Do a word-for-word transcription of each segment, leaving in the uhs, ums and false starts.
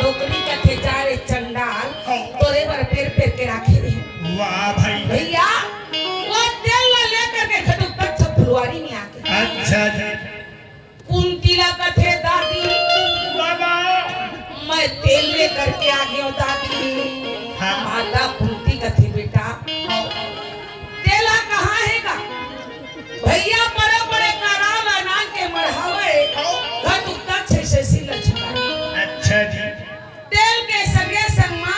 डोकरी कथे, जा रे चंडाल, हाँ। तोरे बर पेर पेर के राखे रहे। वाह भाई। भैया, वो तेल ला लेकर के घटुक तक सब फुलवारी में आके। अच्छा जी। कुंती ला कथे, दादी, बाबा। मैं तेल लेकर के आ गयो दादी। हाँ। माता कुंती कथे, बेटा, हाँ। तेला कहाँ हे गा? भैया बड़े बड़े कराल अनाज के मढ़ावे, हाँ। घटुक तक से सिर ला झुकाए। अच्छा जी। तेल के संगे संग मा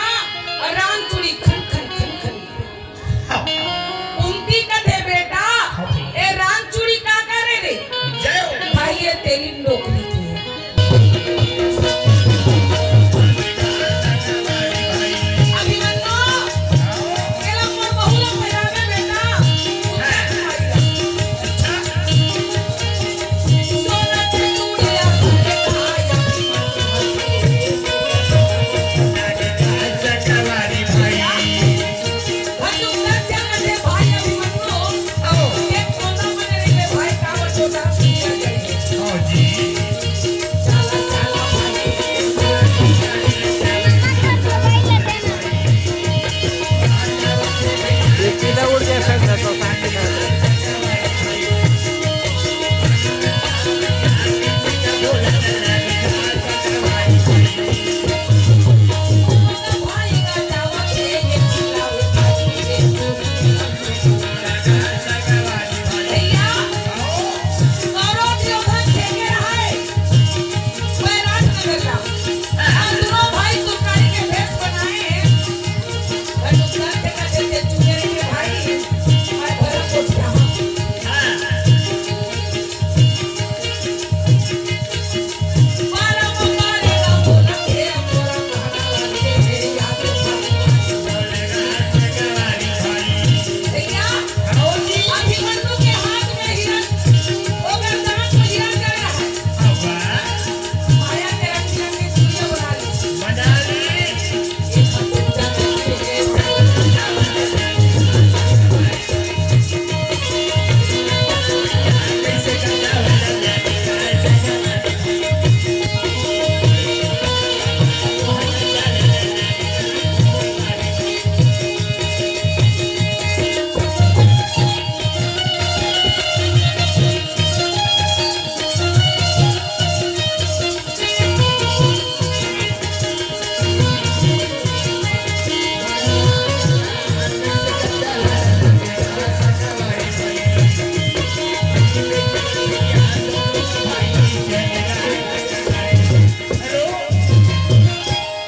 रान चूड़ी खन खन खन खन। हाँ। कुंती कथे, बेटा, हाँ भाई। ए रान चूड़ी का करे रे? जय हो। भाई, ये तेरी नौकरी की है। अभिमन्यु, तेरा मोर बहू ला पहिरावे बेटा।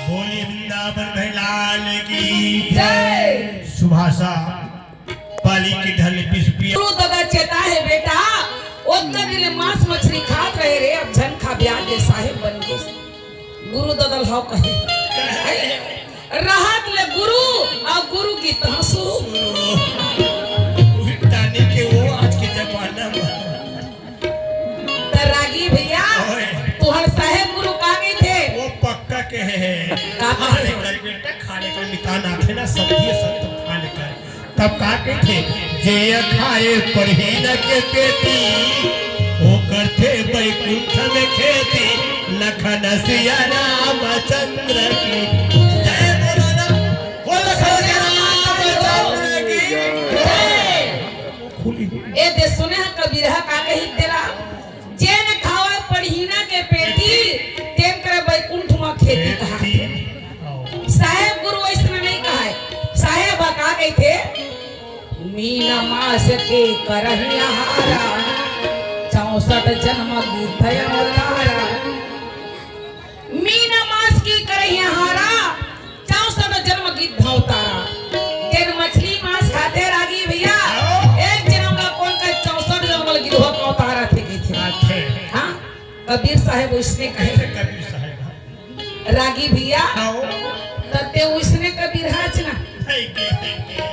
बोलिए वृंदावन भैलाल की जय। सुभाषा पाली की ढल पिस पिया। गुरु दादा चेता है बेटा, ओतना दिन ले मांस मछली खात रहे रे, अब झन खा ब्याज दे साहेब बन के। गुरु दादा ल हव कहे। रहत ले गुरु, अउ गुरु गीत ह सुरु। उही टानी के वो आज के जमाना में। त रागी भैया, ओए। तुहर साहेब गुरु का कहिथे? वो पक्का कहे हे। का कहे? खाने कर बेटा, खाने कर मितान आथे ना, सब दिए सब तो खाने कर। तब का कहिथे? जे खाए परहीन के पेटी, वो करथे बैकुंठ में खेती। लखन सिया रामचंद्र की जय। बोलो ना, बोलो लखन सिया रामचंद्र की जय। खुली। ए दे सुने ह कबीर ह का कही तेला? जेन खावय पड़हीना के पेटी, तेन करे बैकुंठ म खेती कहाथे। साहेब गुरु अइसने नइ कहय। साहेब ह का कहिथे? मीन मास के करहिया हारा, चौसठ जन्म गिद्ध अवतारा। मीन मास की करहिया हारा, चौसठ जन्म गिद्ध अवतारा। जेन मछली मांस खाथे रागी भैया, आओ। एक जन्म ला कोन का चौसठ जन्म ला गिद्ध अवतारा थे कहिथे। आथे। हाँ, कबीर साहेब उसने कहे। कबीर साहेब। रागी भैया, आओ। तते उसने कबीर हाच ना। Thank you, thank you.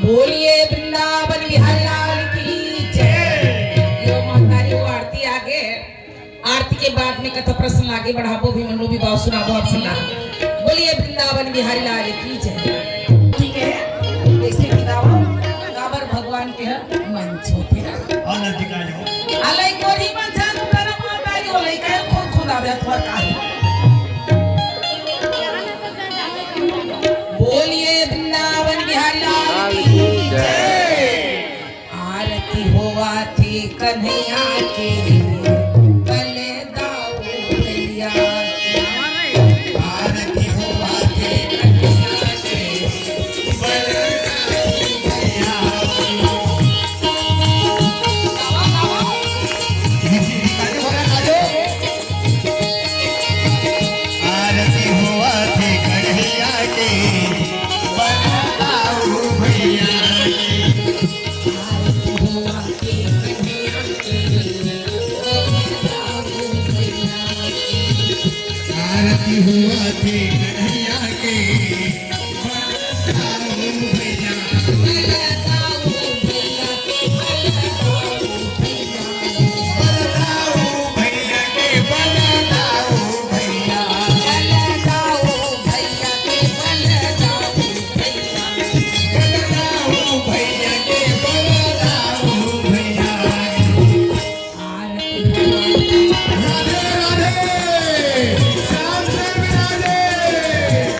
बोलिए वृंदावन बिहारी लाल की जय। यो महतारी वो आरती आगे, आरती के बाद में कथा प्रसंग आगे बढ़ाबो, अभिमन्यु भी बाव सुनाबो आप सुना। बोलिए वृंदावन बिहारी लाल की जय। ठीक है, ऐसे बिताओ, काबर भगवान के हर मंच होथे ना। और नजदीक आ जाओ। अलई कोरी मंच, तू तरफ मत आइयो, लइका खुद खुद आ कन्हैया के